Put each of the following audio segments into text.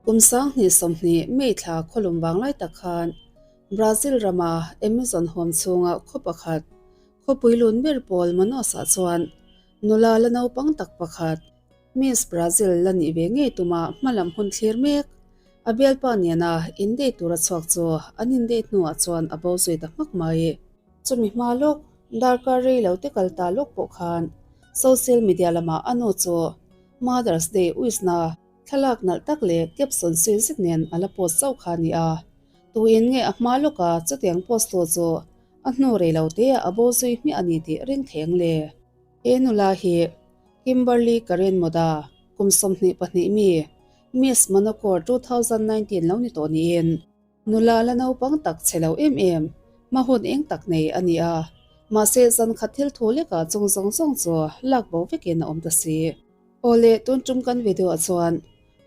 Kum 2020 May thla khawlum vanglai tak khan Brazil rama Amazon huam chhunga khaw pakhat, khawpui lun ber pawl Manaus-ah chuan nula la naupang tak pakhat, Miss Brazil la nih ve ngei tuma hmalam hun thlir mek. A bialpa nena indate tura chhuak chu an indate hnuah chuan a bo zui ta hmak mai. Chumi hma lawk, darkar rei lo te kal ta lawk pawh khan social media lamah a nu chu Mother's Day uisna thlalak nalh tak leh caption sui zet nen a la post chauh kha a ni a. Tuin nge a hma lawka chutiang post tu chu a hnu rei lo te a bo zui hmiah a ni tih ring thei ang le. He nula hi Kimberly Karen Moda, kum 22 mi, Miss Manacor 2019 lo ni tawh niin, nula la naupang tak che lo em em, hma hun eng tak nei a ni a. Mahse, zan khat thil thu lekah chung zawng zawng chu lak bo vekin a awm ta si. Awle, tun tum kan video ah chuan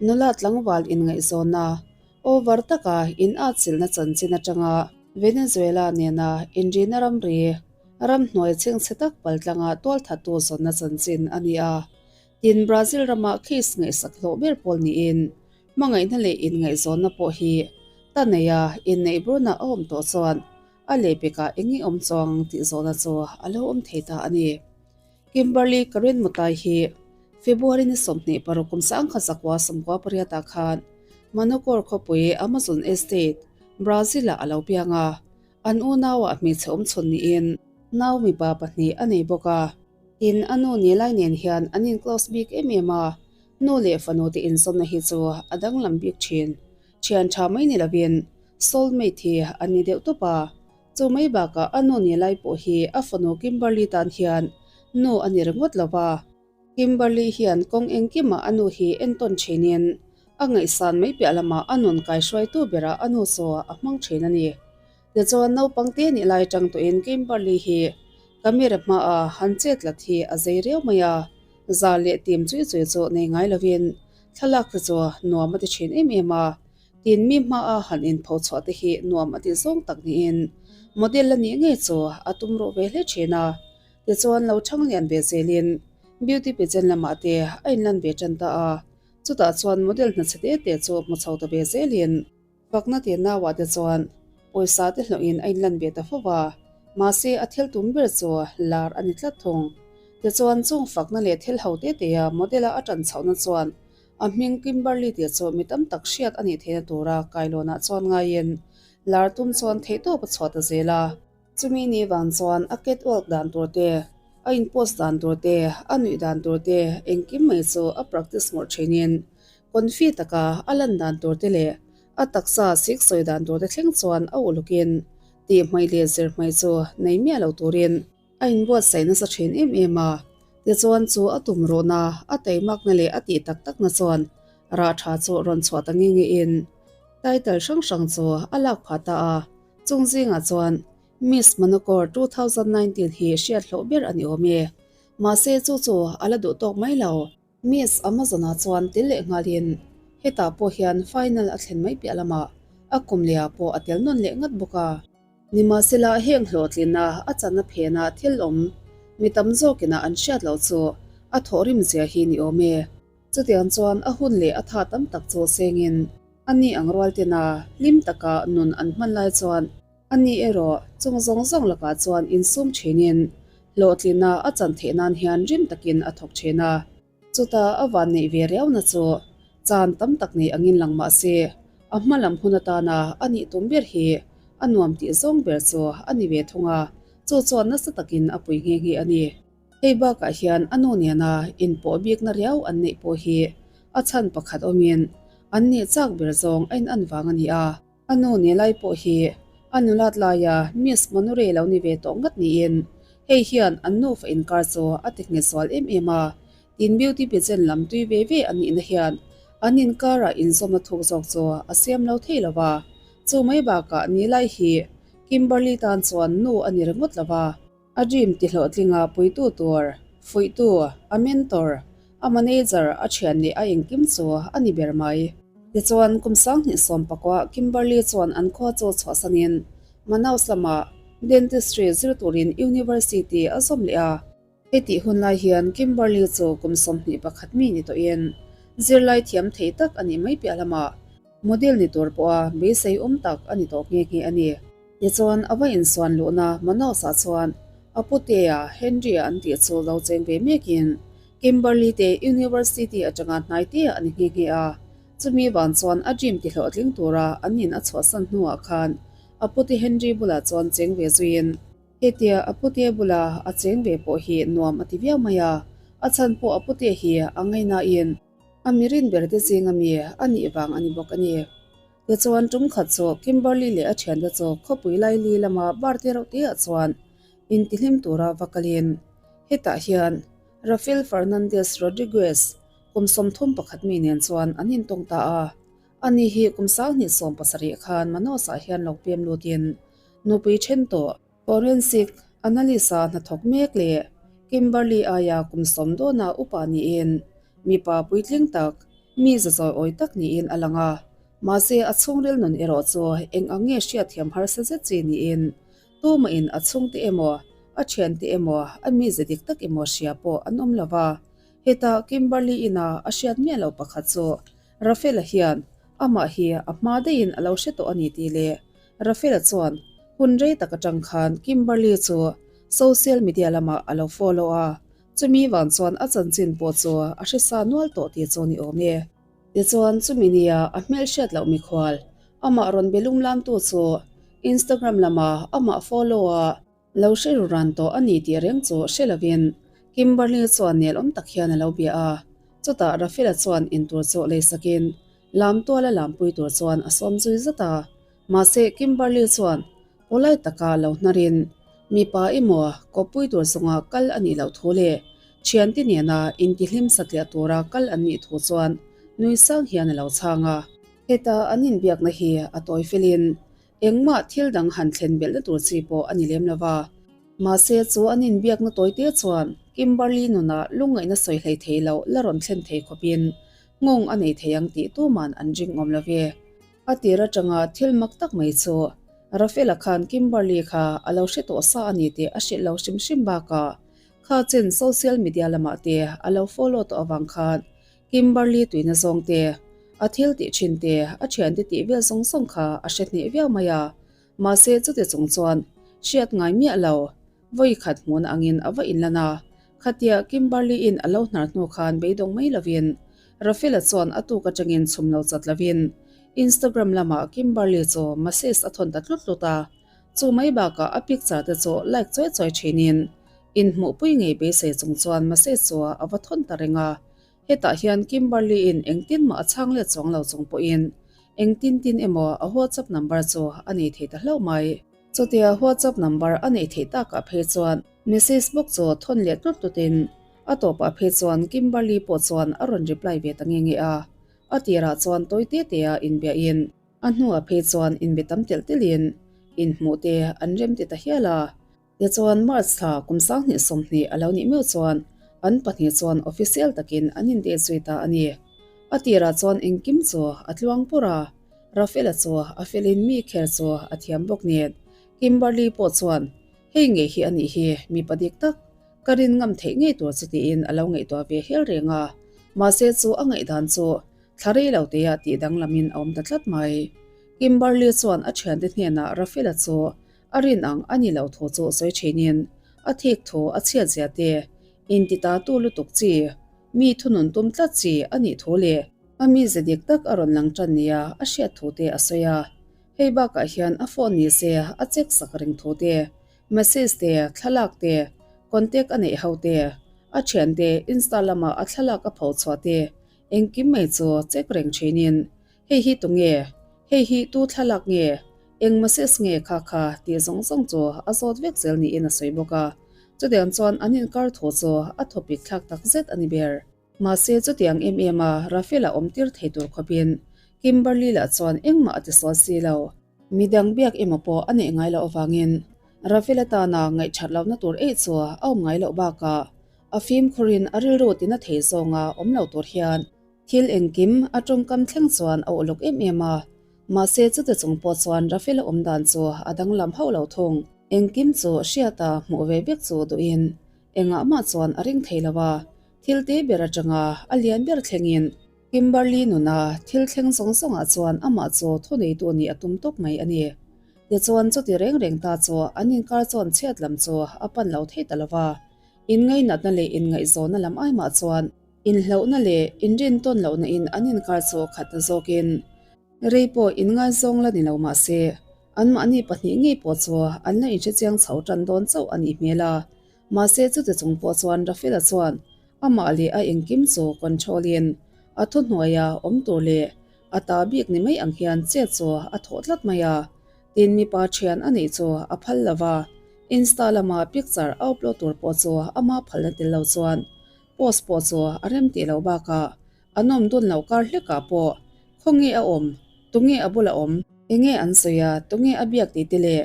nula tlangval inngaihzawnna over taka in atchilhna chanchin atanga Venezuela nena inrina ramri ramhnuai chhengchhe tak paltlanga tualthattu zawnna chanchin a ni a. Tin, Brazil rama case ngaihsak hlawh ber pawl niin hmangaihna leh inngaihzawnna pawh hi ta neia inneih burna a awm tawh chuan a lehpekah eng nge awm chuang tih zawhna chu a lo awm thei ta a ni. Kimberly Karen Mutai hi February ni 26 kum 1998 ah khan Manacor khawpui Amazon Estate, Brazil ah a lo piang a. An unauah hmeichhe awm chhun niin nau mipa pahnih a nei bawk a. Tin, a nu ni lai nen hian an in close bik em em a, nu leh fanu te inzawmna hi chu a danglam bik thin. Thian tha mai ni lovin soulmate hi an ni deuh tawp a. Chu mai bakah a nu ni lai pawh hi a fanu Kimberly tan hian nu a ni ringawt lo va. Kimberly hian kawng engkimah a nu hi entawn thinin a ngaihsan mai piah lamah a nun kaihruaitu berah a nu chaw a hmang thin a ni. Tichuan naupang te nih lai atang tawhin Kimberly hi camera hmaah han chet lat hi a zei riau mai a, zal leh tim chui chui chu nei ngai lovin thlalak te chu nuam a ti thin em em a. Tin mi hmaa han inpho chhuah te hi nuam a tih zawng tak niin model la nih ngei chu a tum ruh ve hle thin a. Tichuan lo chhang lian ve zelin beauty pageant lamah te a inlan ve tan ta a, chutah chuan model hna chhe te te chu hmu chho ta ve zelin fakna te nauah te chuan pawisa te hlawhin a inlan ve ta fo va, mahse a thil tum ber chu lar a ni tlat thung. Tichuan chung fakna leh thil ho te te a model a a tan chhohna chuan A hming Kimberly tih chu mi tam tak hriat a nih theihna tura kailawnah chuan ngaiin lar tum chuan theihtawp a chhuah ta zel a. Chumi ni vang chuan a catwalk dan tur te, a in post dan tur te, a nuih dan tur te engkim mai chu a practice ngawrh thinin confi taka a lan dan tur te leh a taksa sik sawi dan tur te thleng chuan a ulukin tih hmai leh zir hmai chu nei miah lo turin A inbuatsaih nasa thin em em a, tichuan chu a tum ruhna, a teimakna leh a tih tak takna chuan rah tha chu rawn chhuah ta nge nge in title hrang hrang chu a lak phah ta a, chung zingah chuan Miss Manacor 2019 hi hriat hlawh ber a ni awm e. Mahse chu chu a la duh tawk mai lo. Miss Amazon-ah chuan tel leh nghalin hetah pawh hian final a thlen mai piah lamah a kum lehah pawh a tel nawn leh ngat bawk a. Nimahsela heng hlawhtlinna a channa phenah thil awm mi tam zawkina an hriat loh chu a thawhrim zia hi ni awm e. Chutiang chuan a hun leh a tha tam tak chu sengin a ni ang rual tena hlim taka nun an hman lai chuan a ni erawh chung zawng zawng lakah chuan insum thinin hlawhtlinna a chan theih nan hian rim takin a thawk thin a. Chutah a van neih ve riauna chu chan tam tak nei angin lang mah se, a hma lam hun atana a nih tum ber hi a nuam tih zawng ber chu a ni ve thung a, chu chuan nasa takin a pui nghe nghe a ni. Hei bakah hian a nu nena inpawh bikna riau an neih pawh hi a chhan pakhat awmin an nih chak ber zawng a inan vang a ni a. A nu ni lai pawh hi a nulat laia Miss Manure lo ni ve tawh ngat niin hei hian an nufa inkar chu a ti nghet zual em em a, tin beauty pageant lam tui ve ve a nihna hian an inkarah inzawmna thuk zawk chu a siam lo thei lo va. Chu mai bakah ni lai hi Kimberly tan chuan nu a ni ringawt lo va. A dream ti hlawhtlinga puitu tur, fuihtu, a mentor, a manager, a thian leh a engkim chu a ni ber mai. Tichuan, kum 2019 Kimberly chuan an khua chu chhuahsanin Manaus lamah Dentistry zir turin University a zawm leh a. Hetih hun lai hian Kimberly chu kum 21 mi ni tawhin zirlai thiam thei tak a nih mai piah lamah. Model ni tur pawha beisei awm tak a ni tawh nghe nghe a ni. Tichuan, a va insuan luhna Manaus-ah chuan a putea Henry-a an tih chu lo cheng ve mekin Kimberley te University atanga hnai te a ni nghe nghe a. Chumi vang chuan a dream ti hlawhtling tura an in a chhuahsan hnuah khan a pute Henry bulah chuan cheng ve zuiin, Hetia a pute bula a cheng ve pawh hi nuam a ti viau mai a, a chhan pawh a pute hi a ngaihnain a mirin ber te zinga mi a nih vang a ni bawk a ni. Tichuan tum khat chu Kimberly leh a thiante chu khawpui laili lama bar te reuh teah chuan intihlim tura va kalin hetah hian Rafael Fernandez Rodriguez kum 31 mi nen chuan an intawng ta a. Ani hi kum 2017 khan Manaus-ah hian lo pem lutin nupui then tawh. Forensic analyst-a hnathawk mek leh Kimberly aia kum sawm dawna upa niin mipa puitling tak, mi zazawi awi tak niin a lang a. Mahse a chhungril nun erawh chu eng ang nge hriatthiam harsa zet chi niin tumahin a chhungte emaw, a thiante emaw, a mize dik tak emaw hria pawh an awm lo va. Hetah Kimberly ina a hriat miah loh pakhat chu Rafael-a hian amah hi a hma daihin a lo hre tawh a ni tih leh Rafael-a chuan hun rei tak atang khan Kimberly chu social media lamah a lo follow a, chumi vang chuan a chanchin pawh chu a hre sa nual tawh tih chu ni awm e. Tichuan chumi nia a hmelhriat loh mikhual amah rawn be lum lamtu chu Instagram lama amah follow a, Lo hre ru ran tawh a ni tih reng chu hre lovin Kimberly chuan nel awm tak hian a lo bia a. Chutah Rafaela chuan intur chu lei sakin lam tuala lampui tur chuan a sawm zui zat a. Mahse Kimberly chuan pawlai taka lo hnarin mipa emaw kawppui tur chunga kal a nih loh thu leh thiante nena intihlim satliah tura kal an nih thu chuan nui sang hian a lo chhang a. Heta an inbiakna hi a tawi felin Engmah thil dang han thlen belhna tur chi pawh a ni lem lo va. Mahse, chu an inbiakna tawite chuan Kimberly nunah lungngaihna sawi hlei thei loh la rawn thlen thei khawpin nghawng a nei thei ang tih tuman an ring awm lo ve. A tir atanga thil mak tak mai chu Rafaela khan Kimberly kha a lo hre tawh sa a ni tih a hrilh lo hrim hrim bakah kha chen social media lamah te a lo follow tawh avang khan Kimberly tuina zawng te, a thil tih thin te, a thiante tih vel zawng zawng kha a hre hneh viau mai a. Mahse chuti chung chuan hriat ngai miah lo, vawi khat hmuhna angin a va inlan a. Khatia Kimberly in a lo hnar hnu khan beidawng mai lovin Rafaela chuan a tuk atangin chhum lo chat lovin Instagram lamah Kimberly chu message a thawn ta tlut tlut a. Chu mai bakah a picture te chu like chawi chawi thinin inhmuhpui ngei beisei chung chuan message chu a va thawn ta reng a. Hetah hian Kimberly in engtin mah a chhang let chuang lo chung pawhin engtin tin emaw a WhatsApp number chu a nei thei ta hlauh mai. Chutia WhatsApp number a neih theih takah phei chuan message bawk chu thawn leh tlut tlutin a tawpah phei chuan Kimberly pawh chuan a rawn reply ve ta nge nge a. A tirah chuan tawi te te a inbiahin a hnuah phei chuan inbe tam telh telhin inhmuh te an rem ti ta hial a. Tichuan March thla kum 2020 a lo nih meuh chuan an pahnih chuan official takin an indate zui ta a ni. A tirah chuan engkim chu a tluang pur a, Rafaela chu a felin mi kher chu a thiam bawk nen Kimberly pawh chuan hei ngei hi a nih hi mipa dik tak ka rin ngam theih ngei tur chu tiin a lo ngaihtuah ve hial reng a, mahse chu a ngaihdan chu thla rei lo teah tih danglamin a awm ta tlat mai. Kimberly chuan a thiante hnenah Rafaela chu A rin ang a ni lo thu chu sawi thinin a thik thu a chhiat zia te, inti ta tu lutuk chi, mi thunun tum tlat chi a nih thu leh a mize dik tak a rawn lang tan nia a hriat thu te a sawi a. Hei bakah hian a phone ni se a check sak reng thu te, message te, thlalak te, contact a neih ho te, a thian te insta lama a thlalak a pho chhuah te engkim mai chu check reng thinin Hei hi tunge? Hei hi tu thlalak nge? Eng message nge kha kha tih zawng zawng chu a zawt vek zel niin a sawi bawk a. Chutiang chuan an inkar thu chu a thawpik thlak tak zet a ni ber. Mahse chutiang em em a Rafael-a awm tir thei tur khawpin Kimberly lah chuan engmah a ti sual si lo. Midang biak emaw pawh a neih ngai loh avangin Rafael-a tana ngaihthat lohna tur eih chu a awm ngai loh bakah a fimkhurin a rilru tina thei zawnga awm lo tur hian Thil engkim a tawngkam thleng chuan a uluk em em a, mahse chute chung pawh chuan Rafael-a awm dan chu a danglam hauh lo thung. Engkim chu hriata hmuh ve vek chu duhin engah mah chuan a ring thei lo a, thil te ber atanga a lian ber thlengin. Kimberly nuna thil thleng zawng zawngah chuan amah chu thuneitu nih a tum tawp mai a ni. Tichuan chuti reng reng ta chu an inkar chuan chhiat lam chu a pan lo thei ta lo va. Inngainatna leh inngaihzawnna lam ai mah chuan inhlauhna leh inrintawn lohna in an inkar chu khat ta zawkin rei pawh inngaizawng la ni lo mah se anmahni pahnih ngei pawh chu an la inhrechiang chho tan dawn chauh a nih hmel a. Mahse chuti chung pawh chuan Rafela chuan amah leh a engkim chu control in a thuhnuaia awm tur leh a ta bik ni mai ang hian chet chu a thawh tlat mai a. Tin mipa thian a neih chu a phal lo va, Insta lama picture a upload tur pawh chu ama phalna tel lo chuan post pawh chu a rem tih loh bakah an awm dun loh kar hlekah pawh khawnge a awm, tunge a bula awm, enge an sawi a, tunge a biak tih te leh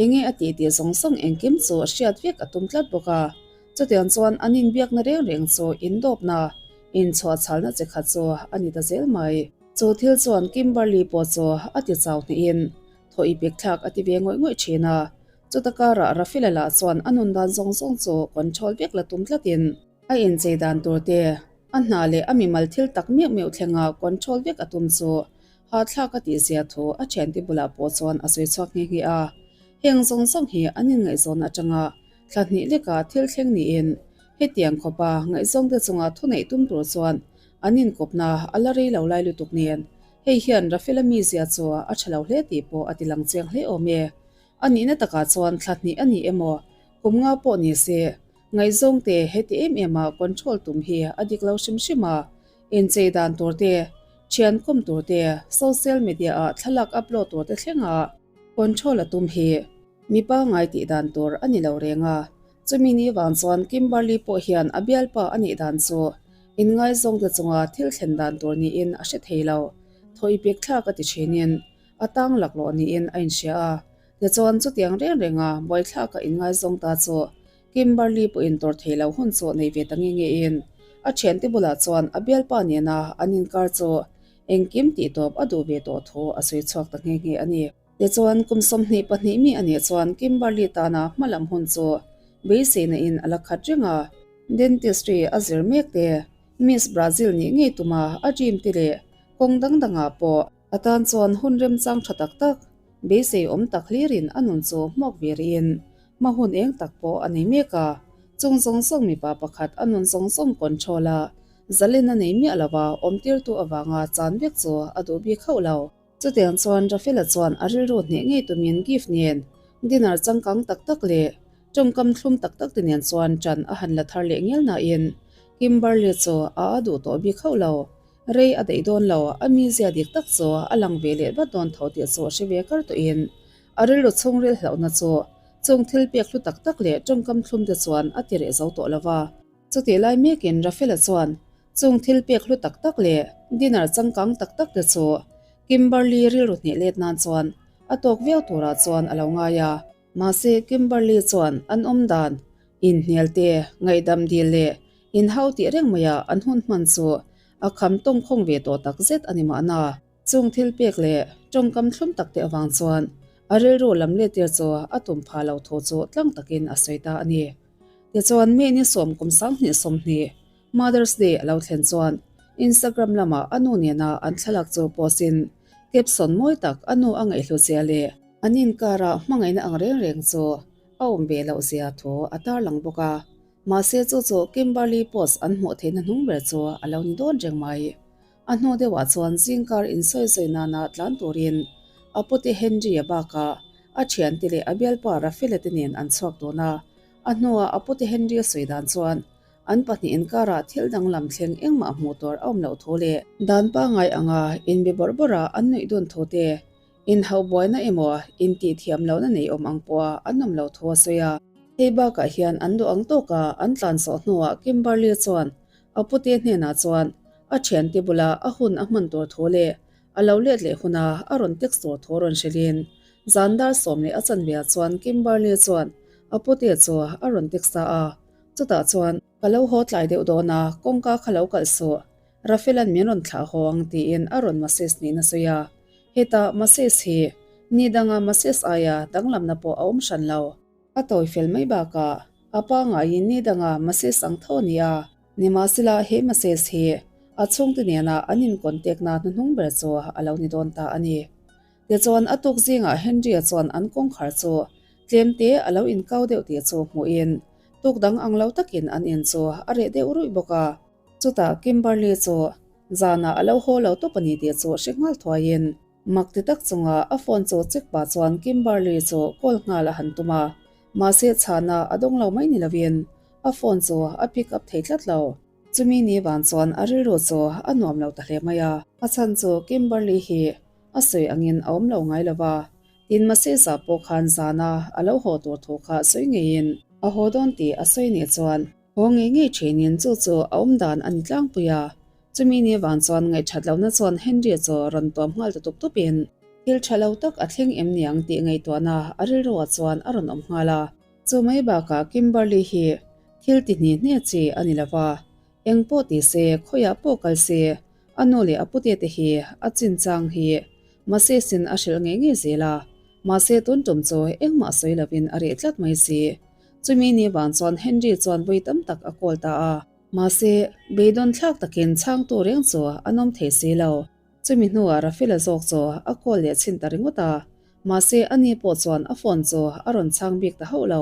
Enge a tih tih zawng zawng engkim chu hriat vek a tum tlat bawk a. Chutiang chuan an inbiakna reng reng chu indawpna, inchhuahchhalna chi khat chu a ni ta zel mai. Chu thil chuan Kimberly pawh chu a ti chau hnihin thaw i pek thlak a ti ve ngawih ngawih thin a. Chuta karah Rafela lah chuan a nun dan zawng zawng chu control vek la tum tlatin a inchei dan tur te, a hna leh a mimal thil tak meuh meuh thlenga control vek a tum chu Hahthlak a tihzia thu a thiante bulah pawh chuan a sawi chhuak nghe nghe a. Heng zawng zawng hi an inngaihzawn atanga thla hnih leka thil thleng niin hetiang khawpa ngaihzawngte chunga thuneih tum tur chuan an inkawpna a la rei lo lai lutuk nen hei hian Rafela mizia chu a tha lo hle tih pawh a ti lang chiang hle awm e. A nihna takah chuan thla hnih a ni emaw kum nga pawh ni se ngaihzawngte heti em ema control tum hi a dik lo hrim hrim a. Inchei dan tur te, thian kawm tur te, social media ah thlalak upload tur te thlenga control a tum hi mi pangngai tih dan tur a ni lo reng a. Chumi ni vang chuan Kimberly pawh hian a bialpa a nih dan chu inngaizawng te chunga thil thlen dan tur niin a hre thei lo. Thaw i pek thlak a ti thinin a tang laklawh niin a inhria a. Tichuan chutiang reng renga buaithlaka inngaizawng ta chu Kimberly pawhin tawrh thei lo hun chu nei ve ta nge nge in a thiante bulah chuan a bialpa nena an inkar chu engkim tih tawp a duh ve tawh thu a sawi chhuak ta nghe nghe a ni. Tichuan kum 22 mi a nih chuan Kimberly tana hma lam hun chu beiseina in a la khat reng a. Dentistry a zir mek te, Miss Brazil nih ngei tuma a dream te leh kawng dang dangah pawh A tan chuan hun remchang tha tak tak, beisei awm tak hlirin a nun chu hmawk ve rihin hma hun eng tak pawh a nei mek a. Chung zawng zawng mipa pakhat a nun zawng zawng control a, zalen a nei miah lo a, awmtirtu avanga chan vek chu a duh bik hauh lo. Chutiang chuan Rafela chuan a rilru hneh ngei tumin gift nen dinner changkang tak tak leh tawngkam thlum tak tak te nen chuan ṭan a han la thar leh ngial nain Kimberly chu a a duh tawh bik hauh lo. Rei a daih dawn lo, a mizia dik tak chu a lang ve leh vat dawn tho tih chu a hre ve kar tawhin a rilru chhungril hlauhna chu chung thil pek hlu tak tak leh tawngkam thlum te chuan a ti reh zo tawh lo va. Chutih lai mekin Rafela chuan chung thil pek hlu tak tak leh dinner changkang tak tak te chu Kimberly rilru hneh let nan chuan a tawk viau turah chuan a lo ngai a. Mahse Kimberly chuan an awm dan inhnial te, ngaihdam dil leh inhau tih reng maia an hun hman chu a kham tawngkhawng ve tawh tak zet a ni mahna. Chung thil pek leh tawngkam thlum tak te avang chuan a rilru lam lettir chu a tum pha lo thu chu tlang takin a sawi ta a ni. Tichuan May ni sawm kum 2020 Mother's Day a lo thlen chuan Instagram lamah a nu nena an thlalak chu post in caption mawi tak a nu a ngaihhlutzia leh an inkarah hmangaihna ang reng reng chu a awm ve loh zia thu a tarlang bawk a. Mahse chu chu Kimberly post an hmuh theihna hnung ber chu a lo ni dawn reng mai. A hnu deuhah chuan zingkar insawizawi nana tlan turin a pute Henry-a bakah a thiante leh a bialpa Rafela te nen an chhuak dawn a. A hnuah a pute Henry-a sawi dan chuan an pahnih inkarah thil danglam thleng engmah hmuh tur a awm loh thu leh dan pangngai anga inbe bawrh bawrha an nuih dun thu te Inhauh buaina emaw intihthiam lohna nei awm ang pawha an awm lo thu a sawi a. Hei bakah hian an duh ang tawka an tlan sawh hnuah Kimberly chuan a pute hnenah chuan a thiante bula a hun a hman tur thu leh a lo let leh huna a rawn text tur thu rawn hrilhin zan dar sawm leh a chanveah chuan Kimberly chuan a pute chu a rawn text ta a. Chutah chuan. Ka lo haw tlai deuh dawn a, kawngka kha lo kalh suh. Rafael-a'n min rawn thlah haw ang tiin a rawn message niin a sawi a. Heta message hi ni danga message aia danglamna pawh a awm hran lo. A tawi fel mai bakah a pa ngaiin ni danga message ang tho a ni a. Nimahsela he message hi. A chhungte nena an incontact na hnuhnung ber chu a lo ni dawn ta a ni. Tichuan a tuk zingah Henry-a chuan an kawngkhar chu tlemte a lo inkau deuh tih chu hmuhin tuk dang ang lo takin an in chu a reh deuh ruih bawk a. Chutah Kimberly chu zanah a lo haw lo tawp a ni tih chu hre nghal thuaiin mak ti tak chunga a phone chu check pah chuan Kimberly chu call nghal a han tum a, mahse chhana a dawng lo mai ni lovin a phone chu a pick up thei tlat lo. Chumi ni van chuan a rilru chu a nuam lo ta hle mai a. A chhan chu Kimberly hi a sawi angin a awm lo ngai lo va, tin Masesa pawh khan zana a lo haw tur thu kha sawi ngeiin a haw dawn tih a sawi nih chuan haw ngei ngei thinin chu chu a awm dan a ni tlangpui a. Chumi ni vang chuan ngaihṭhat lohna chuan Henry chu rawn tuam nghal ta tup tupin thil ṭha lo tak a thleng em niang tih ngaihtuahna a rilruah chuan a rawn awm nghal a. Chu mai bakah Kimberly hi thil ti hni hne chi a ni lo va, eng pawh ti se, khawiah pawh kal se, a nu leh a pute te hi a chinchang hi mahse sin a hrilh ngei ngei zel a, mahse tun tum chu engmah sawi lovin a reh tlat mai si. Chumi ni vang chuan Henry chuan vawi tam tak a call ta a. Mahse, beidawn thlak takin chhangtu reng chu an awm thei si lo. Chumi hnuah Rafela zawk chu a call leh chhin ta ringawt a, mahse ani pawh chuan a phone chu a rawn chhang bik ta hauh lo.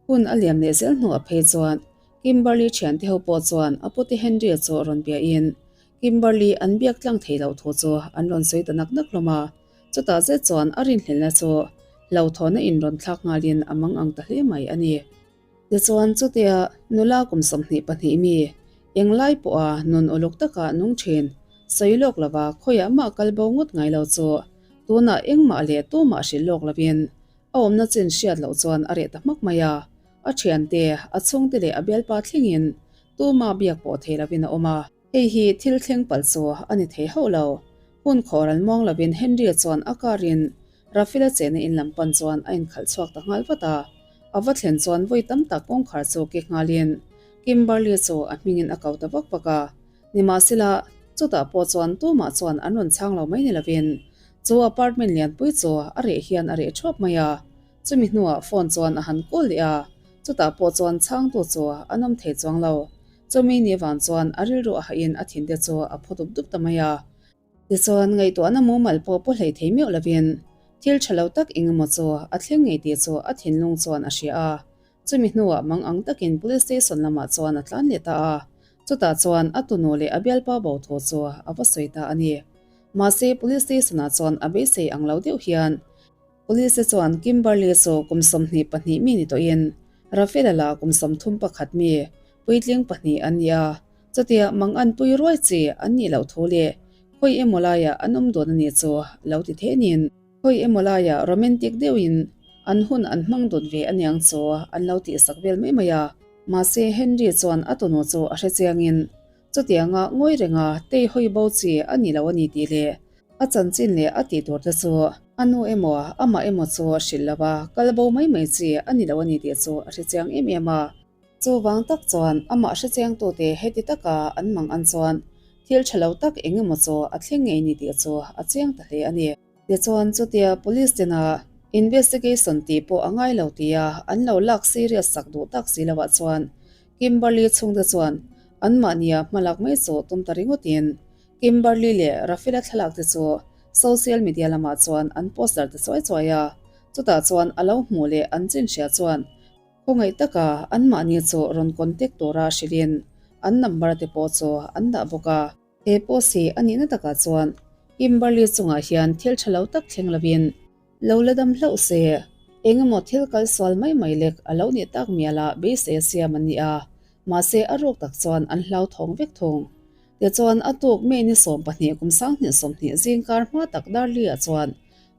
Hun a liam leh zel hnuah phei chuan Kimberly thiante ho pawh chuan a pute Henry-a chu rawn biahin Kimberly an biak tlang thei loh thu chu an rawn sawi ta nak nak hlawm a, chutah zet chuan a rinhlelhna chu hlauthawna in rawn thlak nghalin a mang ang ta hle mai a ni. Tichuan chutia nula kum 22 mi, englai pawha nun uluk taka nung thin, sawi lawk lova khawiah mah kal bo ngawt ngai lo chu tunah engmah leh tumah hrilh lawk lovin a awmna chin hriat loh chuan a reh ta hmak mai a, a thiante, a chhungte leh a bialpa thlengin tuma biak pawh thei lovin a awm a. Hei hi thil thleng palh chu a ni thei hauh lo. Hun khawhral muang lovin Henry-a chuan a car-in Rafela chehna in lam pan chuan a inkhalh chhuak ta nghal vat a. A va thlen chuan vawi tam tak kawngkhar chu ke nghalin Kimberly chu a hmingin a ko ta vak vak a. Nimahsela, chutah pawh chuan tumah chuan an rawn chhang lo mai ni lovin chu apartment lianpui chu a reh hian a reh thuap mai a. Chumi hnuah phone chuan a han call leh a, chutah pawh chuan chhangtu chu an awm thei chuang lo. Chumi ni vang chuan a rilru a hahin a thinte chu a phu dup dup ta mai a. Tichuan, ngaihtuahna mumal pawh pu hlei thei meuh lovin thil tha lo tak eng emaw chu a thleng ngei tih chu a thinlung chuan a hria a. Chumi hnuah mang ang takin Police Station lamah chuan a tlan leh ta a. Chutah chuan a tunu leh a bialpa bo thu chu a va sawi ta a ni. Mahse, Police Station-ah chuan a beisei ang lo deuh hian Police te chuan Kimberly chu kum 22 mi ni tawhin Rafaela lah kum 31 mi puitling pahnih an ni a, chutia mang an pui ruai chi an nih loh thu leh khawi emaw laiah an awm dawn a nih chu lo ti thenin khawi emaw laiah romantic deuhin an hun an hmang dun ve aniang chu an lo tihsak vel mai mai a. Mahse Henry chuan a tunu chu a hrechiangin chutianga ngawi renga tei hawi bo chi a ni lo a ni tih leh A chanchin leh a tih tur te chu a nu emaw amah emaw chu hrilh lo a, kal bo mai mai chi a ni lo a ni tih chu a hrechiang em em a. Chuvang tak chuan amah hrechiangtute heti taka an mang an chuan thil tha lo tak eng emaw chu a thleng ngei ni tih chu a chiang ta hle a ni. Tichuan chutia police tena investigation tih pawh a ngai lo tia an lo lak serious sak duh tak si loah chuan Kimberly chhungte chuan anmahnia hmalak mai chu tum ta ringawtin Kimberly leh Rafela thlalak te chu social media lamah chuan an post dar ta chuai chuai a, chutah chuan a lo hmuh leh an chin hria chuan khawngaih taka anmahni chu rawn contact tura hrilhin an number te pawh chu an dah bawk a. He post hi a nihna takah chuan Kimberly chungah hian thil tha lo tak thleng lovin lo la dam hlauh se, engemaw thil kal sual mai mai lek a lo nih tak mial a beisei a siam an ni a, mahse a ruk tak chuan an hlauthawng vek thung. Tichuan a tuk May ni 12 kum 2020 zingkar hma tak Darli-ah chuan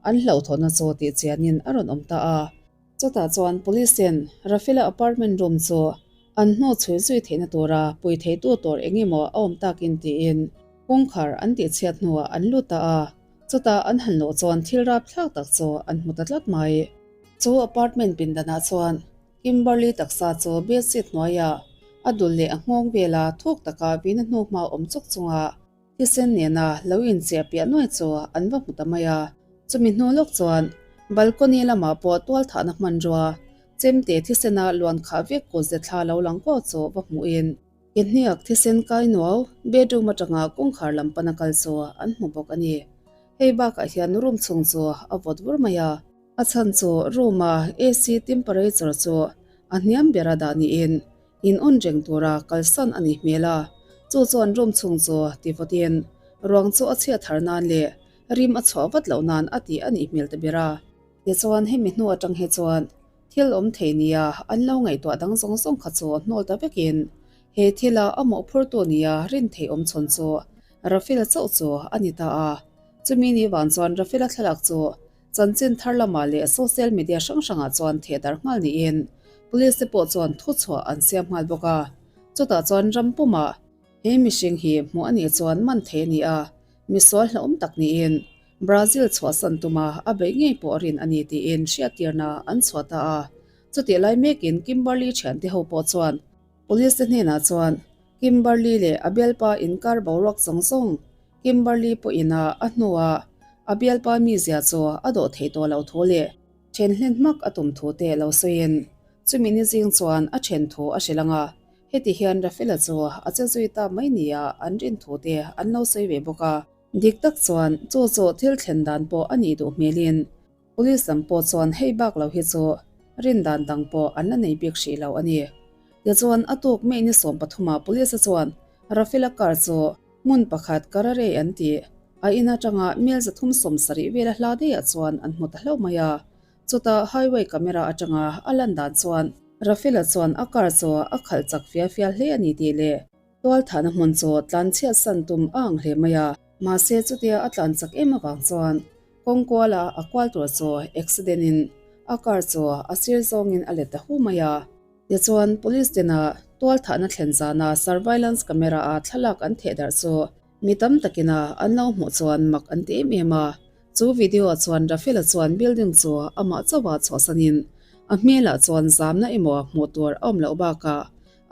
an hlauhthawhna chu tih chianin a rawn awm ta a. Chutah chuan Police ten Rafela apartment room chu an hnu chhui zui theihna tura pui theitu tur engemaw a awm takin tiin kawngkhar an tihchhiat hnuah an lut ta a. Chutah an han luh chuan thil rapthlak tak chu an hmu ta tlat mai. Chu apartment pindanah chuan Kimberly taksa chu bedsheet hnuaiah a dul leh a nghawng vela thuk taka vina hnu hma awm chawk chunga thisen nena lo inchiah piah nuai chu an va hmu ta mai a. Chumi hnu lawk chuan balcony lamah pawh tualthahna hmanrua chemte thisena luan khah vek kut ze thla lo lang kuau chu va hmuhin. Ke hniak thisen kai nuau bedroom atanga kawngkhar lam pana kal chu an hmu bawk a ni. Hei bakah hian room chhung chu a vawt vur mai a. A chhan chu room a AC temperature chu a hniam bera dah niin in on reng tura kalsan a nih hmel a. Chu chuan room chhung chu ti vawtin ruang chu a chhiat thar nan leh rim a chhuah vat loh nan a ti a nih hmel ta ber a. Tichuan hemi hnu atang hi chuan thil awm thei nia an lo ngaihtuah dang zawng zawng kha chu hnawl ta vekin he thila a mawhphurtu nia rin theih awm chhawn chu Rafela chauh chu a ni ta a. Chumi ni vang chuan Rafela thlalak chu chanchin thar lamah leh social media hrang hrangah chuan theh darh nghal niin police te pawh chuan thuchhuah an siam nghal bawk a. Chutah chuan ram pumah he mihring hi hmuh a nih chuan man thei a ni a, misual hlauhawm tak niin Brazil chhuahsan tuma a beih ngei pawh rin a ni tiin hriattirna an chhuah ta a. Chutih lai mekin Kimberly thiante ho pawh chuan Police te hnenah chuan Kimberly leh a bialpa inkar boruak zawng zawng Kimberly pawhin a a hnuah a bialpa mizia chu a dawh theih tawh loh thu leh then hlen hmak a tum thu te lo sawiin chumi ni zing chuan a then thu a hrilh ang a. Heti hian Rafela chu a che zui ta mai nia an rin thu te an lo sawi ve bawk a. Dik tak chuan chu chu thil thlen dan pawh a nih duh hmelin Police lam pawh chuan hei bak lo hi chu rin dan dang pawh an la nei bik hrih lo a ni. Tichuan a tuk May ni 13 ah Police chuan Rafela car chu hmun pakhat Kararei an tih a in atanga mel 370 vela hla daihah chuan an hmu ta hlauh mai a. Chutah highway camera atanga a lan dan chuan Rafela chuan a car chu a khalh chak fia fia hle a ni tih leh Tualthahna hmun chu tlan chhiat san tum a ang hle mai a. Mahse chutia a tlan chak em avang chuan kawng kuala a kual tur chu accident in a car chu a sir zawngin a let ta hu mai a. Tichuan police tena tualthahna thlen zana surveillance camera a thlalak an theh darh chu mi tam takin a an lo hmuh chuan mak an ti em em a. Chu video ah chuan Rafela chuan building chu amah chauha chhuahsanin a hmelah chuan zamna emaw hmuh tur a awm loh bakah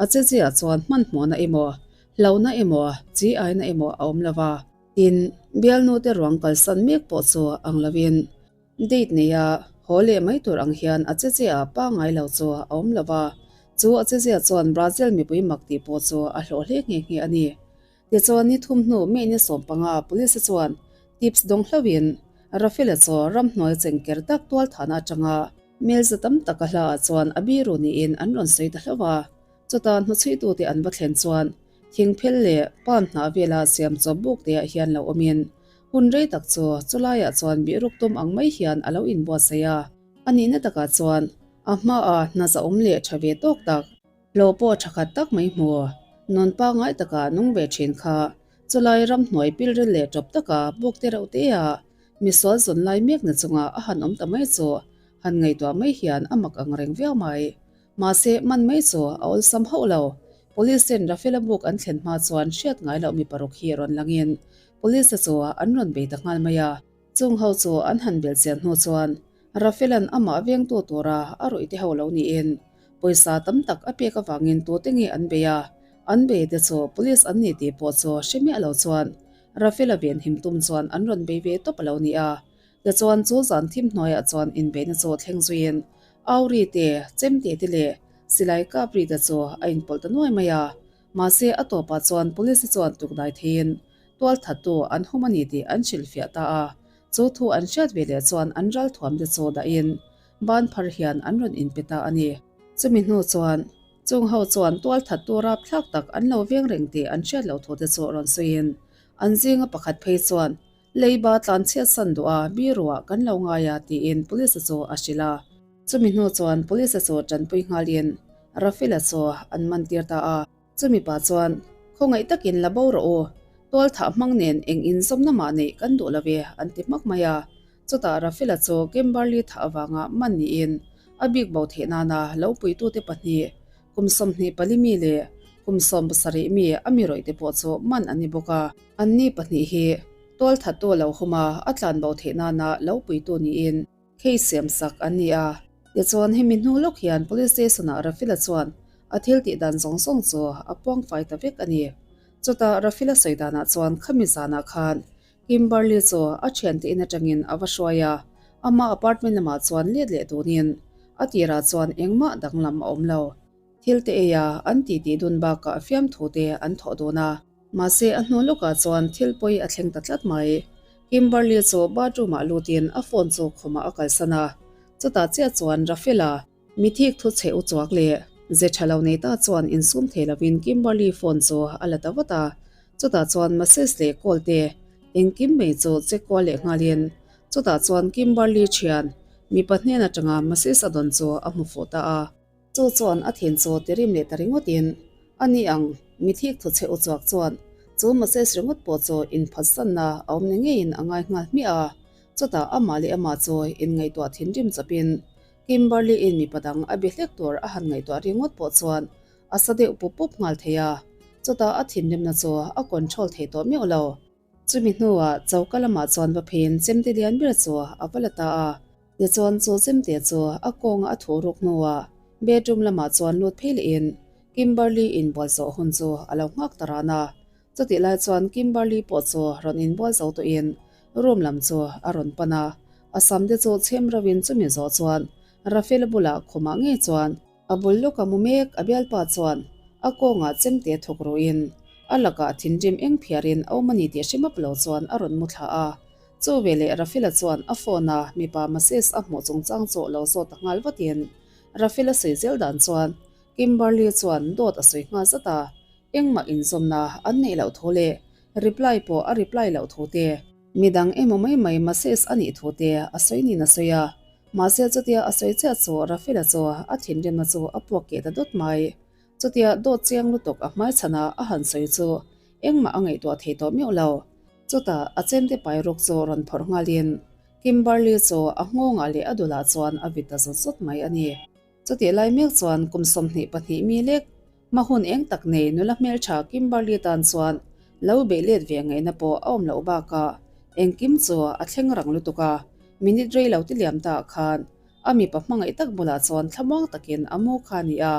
A cheziah chuan hmanhmawhna emaw, hlauhna emaw, chi aina emaw a awm lo va. Tin, bialnute ruang kalsan mek pawh chu ang lovin date neia haw leh mai tur ang hian a cheziah pangngai lo chu a awm lo va. Chu a chezia chuan Brazil mipui mak tih pawh chu a hlawh hle nghe nghe a ni. Tichuan ni thum hnu May ni 15 police chuan tips dawng hlauhin Rafela chu ramhnuai chengker tak tualthahna atanga mel za tam taka hlaah chuan a biru niin an rawn sawi ta hlauh a. Chutah hnuchhuitute an va thlen chuan thingphel leh palm hnah vela siam chawp buk teah hian lo awmin hun rei tak chu chulaiah chuan bihruk tum ang mai hian a lo inbuatsaih a. A nihna takah chuan a hmaah hna zahawm leh tha ve tawk tak Hlawh pawh tha khat tak mai hmu. Nun pangngai taka nung ve thin kha chulai ramhnuai pilril leh tawp taka buk te reuh te a misual zawn lai mek na chunga a han awm ta mai chu han ngaihtuah mai hian a mak ang reng viau mai. Mahse man mai chu a awlsam hauh lo. Police ten Rafela buk an thlen hma chuan hriat ngai loh mi paruk hi rawn langin police te chu an rawn bei ta nghal mai a. Chung ho chu an han bel chian hnu chuan Rafael-a'n amah vengtu tura a rawih te ho lo niin pawisa tam tak a pek avangin tute nge an bei a, an bei te chu police an ni tih pawh chu hre miah lo chuan Rafael-a venhim tum chuan an rawn bei ve tawp a lo ni a. Tichuan chu zan thim hnuaiah chuan inbeihna chu thleng zuiin Auri te, Chemte te leh Silai Kapri te chu a inpawlh ta nuai mai a. Mahse a tawpah chuan police te chuan tukdai theiin Tualthattu an hum a ni tih an hrilhfiah ta a, chu thu an hriat ve leh chuan an ralthuam te chu dahin ban phar hian an rawn inpe ta a ni. Chumi hnu chuan chung ho chuan tualthattu rapthlak tak an lo veng reng tih an hriat loh thu te chu rawn sawiin an zinga pakhat phei chuan leiba tlanchhiat san duh a biruah kan lo ngai a tiin police chu a hrilh a. Chumi hnu chuan police chu tanpui nghalin Rafela chu an mantir ta a. Chumi pa chuan, Khawngaih takin la bo rawh u, tual thah hmang nen eng inzawmna mah neih kan duh lo ve, an ti hmak mai a. Chutah Rafela chu Kimberly thah avanga man niin a bik bo theih nana lo puitute pahnih, kum 24 mi leh kum 17 mi a mi rawihte pawh chu man an ni bawk a. Anni pahnih hi tual thattu lo huma a tlan bo theih nana lo puitu niin, Case siam sak an ni a. Tichuan hemi hnu lawk hian Police Station ah Rafila chuan a thil tih dan zawng zawng chu a puang fai ta vek a ni. Chutah Rafila sawi danah chuan khami zanah khan Kimberly chu a thiante in atangin a va hruai a, ama apartment lamah chuan let leh dunin a tirah chuan engmah danglam a awm lo. Thil te ei a, an titi dun bakah fiamthu te an thawh dun a. Mahse a hnu lawkah chuan thil pawi a thleng ta tlat mai. Kimberly chu bathroom ah lutin a phone chu khumah a kalsan a. Chutah chiah chuan Rafela, Mithik thu chhe u chuak leh ze tha lo nei ta chuan insum thei lovin Kimberly phone chu a la ta vat a. Chutah chuan message leh call te engkim mai chu check kual leh nghalin chutah chuan Kimberly thian mipa hnen atanga message a dawn chu a hmu fuh ta a. Chu chuan a thin chu ti rim leh ta ringawtin a ni ang, mithik thu chhe u chuak chuan chu message ringawt pawh chu inphatsanna a awm ni ngeiin a ngai nghal hmiah a. Chutah amah leh amah chu inngaihtuah thinrim chawpin Kimberly-in mipa dang a be hlek tur a han ngaihtuah ringawt pawh chuan a sa deuh pup pup nghal thei a, chutah a thinrimna chu a control thei tawh meuh lo. Chumi hnuah choka lamah chuan va pheiin chemte lian ber chu a va la ta a, tichuan chu chemte chu a kawnga a thuh ruk hnuah bedroom lamah chuan lut phei lehin Kimberly-in bual zawh hun chu a lo nghak ta ran a. Chutih lai chuan Kimberly pawh chu rawn inbual zo tawhin room lam chu a rawn pan a, a sam te chu chhem rauhin chumi zawh chuan Rafael bulah khumah ngei chuan a bul lawka mu mek a bialpa chuan a kawngah chemte thawk ruhin a lakah thinrim eng phiarin a awm a ni tih hre map lo chuan a rawn mu thla a. Chu veleh Rafael-a chuan a phone a mipa message a hmuh chungchang chu lo zawt ta nghal vatin Rafael-a sawi zel dan chuan Kimberly chuan dawt a sawi nghal zat a. Engmah inzawmna an neih loh thu leh reply pawh a reply loh thu te, midang emaw mai mai message a nih thu te a sawi niin a sawi a, mahse chutia a sawi chiah chu Rafela chu a thinrimna chu a puak keh ta dawt mai. Chutia dawt chiang lutuk a hmaichhanah a han sawi chu engmah a ngaihtuah thei tawh meuh lo. Chutah a chemte pai ruk chu rawn phawrh nghalin Kimberly chu a nghawngah leh a dulah chuan a vit ta zawt zawt mai a ni. Chutih lai mek chuan kum 22 mi lek hma hun eng tak nei nula hmeltha Kimberly tan chuan lo beih let ve ngaihna pawh a awm loh bakah engkim chu a thleng rang lutuk a, minute rei lo ti liam ta ah khan a mipa hmangaih tak bulah chuan thlamuang takin a mu kha a ni a.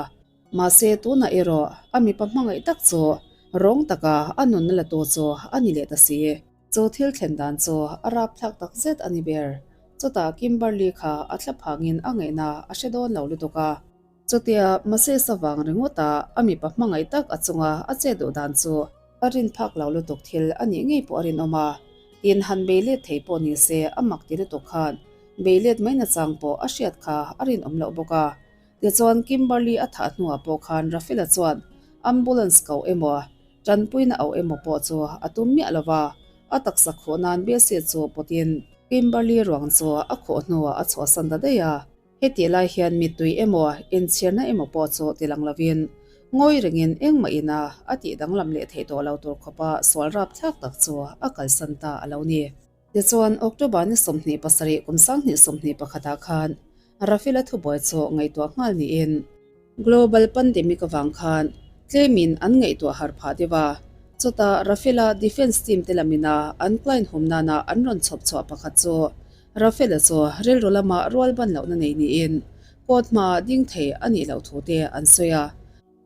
Mahse tunah erawh a mipa hmangaih tak chu rawng taka a nunna la tu chu a ni leh ta si. Chu thil thlen dan chu a rapthlak tak zet a ni ber. Chutah Kimberly kha a thla phangin a ngaihna a hre dawn lo lutuk a. Chutia Moses avang ringawta a mipa hmangaih tak a chunga a chet duh dan chu a rin phak lo lutuk thil a nih ngei pawh a rinawm a. Tin, han bei let thei pawh ni se a mak ti lutuk khan bei let mai nachang pawh a hriat kha a rinawm loh bawk a. Tichuan Kimberly a thah hnuah pawh khan Rafela chuan ambulance koh emaw Tanpuina auh emaw pawh chu a tum miah lo va, a taksa khuh nan Bessie chu pawtin Kimberly ruang chu a khuh hnuah a chhuahsan ta daih a. Hetih lai hian mittui emaw inchhirna emaw pawh chu ti lang lovin ngawi rengin engmah ina a tih danglam leh theih tawh lo tur khawpa sual rapthlak tak chu a kalsan ta a lo ni. Tichuan, October ni 27 kum 2021 ah khan Rafela thubuai chu ngaihtuah nghal niin Global Pandemic avang khan tlemin an ngaihtuah har phah deuh a. Chutah Rafela Defence Team te lamina an client hum nana an rawn chhawp chhuah pakhat chu Rafela chu rilru lama rual ban lohna nei niin court hmaah ding thei a nih loh thu te an sawi a.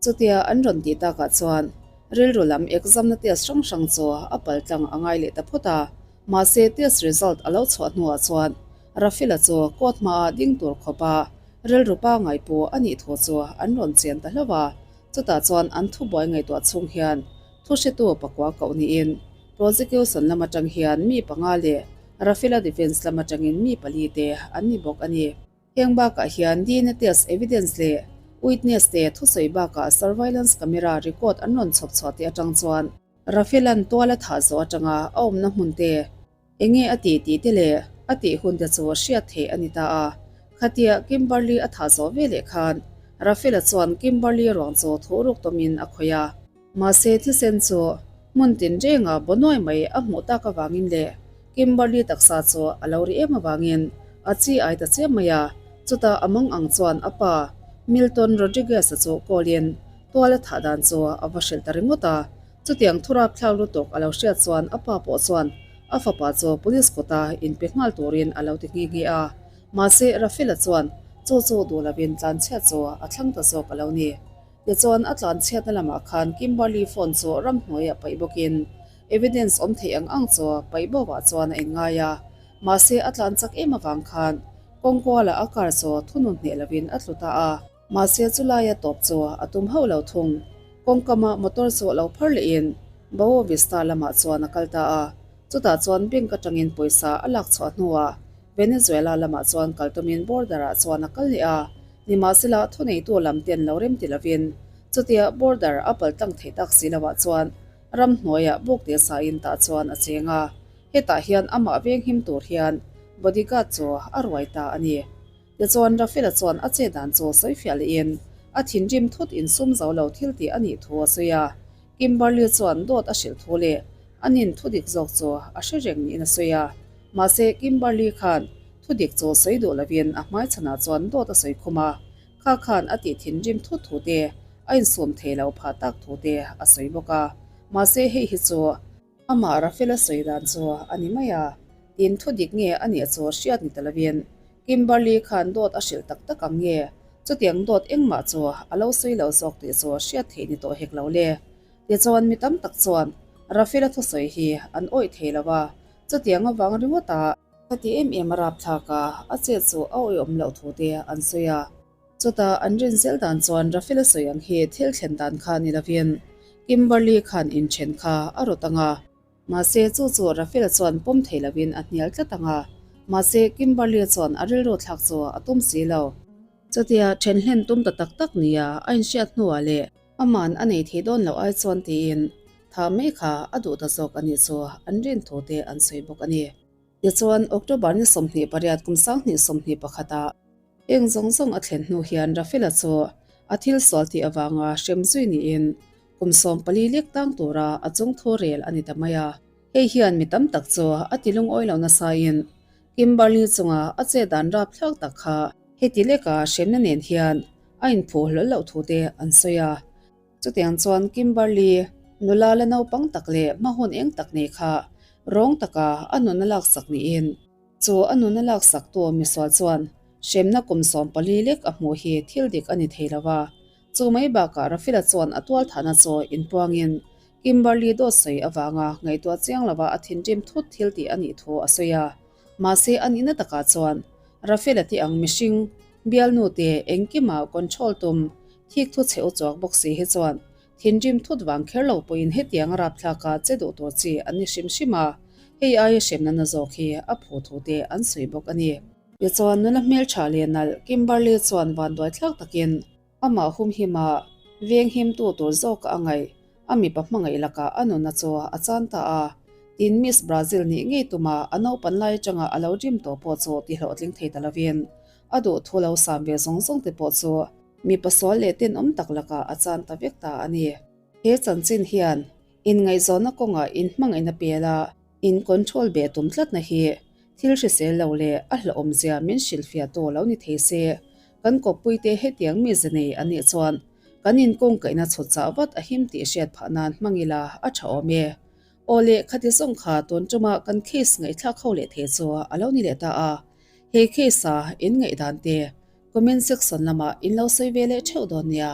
Chutia an rawn tih takah chuan rilru lam exam-na test hrang hrang chu a pal tlang a ngai leh ta phawt a. Mahse test result a lo chhuah hnuah chuan Rafela chu court hmaah ding tur khawpa rilru pangngai pu a nih thu chu an rawn chen ta hlauh a. Chutah chuan an thubuai ngaihtuah chhung hian thuhretu pakua koh niin prosecution lam atang hian mi panga leh Rafela defence lam atangin mi pali te an ni bawk a ni. Heng bakah hian DNA test evidence leh witness te thusawi bakah surveillance camera record an rawn chhawp chhuah tih atang chuan Rafael-a'n tual a thah zawh atanga a awmna hmun te, enge a tih tih te leh a tih hun te chu hriat theih a ni ta a. Khatia Kimberly a thah zawh veleh khan Rafael-a chuan Kimberly ruang chu thuh ruk tawmin a khawih a. Mahse thisen chu hmun tinrenga Bonawi mai a hmuh tak avangin leh Kimberly taksa chu a lo ri em avangin a chi ai ta chiam mai a, chutah a mang ang chuan a pa Milton Rodriguez-a chu call-in tual a thah dan chu a va hrilh ta ringawt a. Chutiang thurap thlak lutuk a lo hriat chuan a pa pawh chuan a fapa chu police kawta inpe nghal turin a lo ti nghe nghe a. Mahse Rafela chuan chu chu duh lovin tlanchhiat chu a thlang ta zawk a lo ni. Tichuan, a tlanchhiatna lamah khan Kimberly phone chu ramhnuaiah paih bawkin evidence awm theih ang ang chu paih bawkah chuan a inngai a. Mahse, a tlan chak em avang khan kawngkualah a car chu thunun hneh lovin a tlu ta a. Mahse chulaia tawp chu a tum hauh lo thung. Kawngkama motor chu a lo phar lehin Boa Vista lamah chuan a kal ta a. Chutah chuan bank atangin pawisa a lak chhuah hnuah Venezuela lamah chuan kal tumin border ah chuan a kal leh a. Nimahsela thuneitu lam ten lo rem ti lovin chutia border a paltlang theih tak si loah chuan ramhnuaiah buk te sain tah chuan a cheng a. Hetah hian amah venghim tur hian bodyguard chu a ruai ta a ni. Tichuan Rafela chuan a che dan chu sawi fiah lehin a thinrim thut insum zo lo thil tih a nih thu a sawi a. Kimberly chuan dawt a hrilh thu leh a nin thu dik zawk chu a hre reng niin a sawi a. Mahse Kimberly khan thu dik chu sawi duh lovin a hmaichhanah chuan dawt a sawi khum a. Kha khan a tih thinrim thut thu te, a insum thei lo phah tak thu te a sawi bawk a. Mahse hei hi chu. Amah Rafela sawi dan chu a ni mai a, tin thu dik nge a nih chu hriat ni ta lovin Kimberly khan dawt a hrilh tak tak ang nge, chutiang dawt engmah chu a lo sawi lo zawk tih chu hriat theih ni tawh hek lo le. Tichuan mi tam tak chuan Rafela thusawi hi an awih thei lo a, chutiang avang ringawt a, khati em em a rapthlak a, a chet chu a awihawm loh thu te an sawi a. Chutah an rin zel dan chuan Rafela sawi ang hi thil thlen dan kha ni lovin Kimberly khan inthen kha a rawt ang a. Mahse chu chu Rafela chuan pawm thei lovin a hnial tlat ang a. Mahse Kimberly chuan a rilru thlak chu a tum si lo. Chutia then hlen tum ta tak tak nia a inhriat hnuah leh aman a nei thei dawn loh ai chuan tiin tha mai kha a duh ta zawk a nih chu an rin thu te an sawi bawk a ni. Tichuan October ni 28 kum 2021 ah Eng zawng zawng a thlen hnu hian Rafela chu a thil sual tih avanga hrem zui niin kum 14 lek tang tura a chungthu rel a ni ta mai a. Hei hian mi tam tak chu a ti lungawi lo nasain Kimberly chunga a chet dan rapthlak tak kha heti leka hremna nen hian a inphuh hlawl loh thu te an sawi a. Chutiang chuan Kimberly nula la naupang tak leh hma hun eng tak nei kha rawng taka a nun a laksak niin Chu a nuna laksaktu misual chuan hremna kum 14 lek a hmuh hi thil dik a ni thei lo a. Chu mai bakah Rafela chuan a tualthahna chu inpuangin Kimberly dawt sawi avanga ngaihtuah chiang lova a thinrim thut thil tih a nih thu a sawi a. Mahse a nihna takah chuan Rafela te ang mihring bialnu te engkima control tum thik thu chhe u chuak bawk si hi chuan Thinrim thut vang kher lo pawhin hetiang a rapthlak a che duh tur chi an ni hrim hrim a, hei aia hremna na zawk hi a phu thu te an sawi bawk a ni. Tichuan nula hmeltha leh nalh Kimberly chuan vanduai thlak takin amah humhim a, venghimtu tur zawk a ngaih, a mipa hmangaih lakah a nuna chu a chan ta a. Tin Miss Brazil nih ngei tuma a naupan lai atanga a lo rim tawh pawh chu ti hlawhtling thei ta lovin a duh thu lo sam ve zawng zawng te pawh chu Mipa sual leh tenawm tak lakah a chan ta vek ta a ni. He chanchin hian inngaihzawnna kawngah inhmangaihna pela in control beh tum tlatna hi thil hrisel lo leh a hlauhawmzia min hrilhfiahtu lo ni thei se. Kan kawppuite hetiang mi ze nei an nih chuan kan inkawngkaihna chhut chah vat a him tih hriat phah nan hmang ila a tha awm e. Aw le, khati zawng kha tun tuma kan case ngaihthlak ho leh thei chu a lo ni leh ta a. He case-a inngaihdan te Comment section lamah in lo sawi ve leh theuh dawn nia.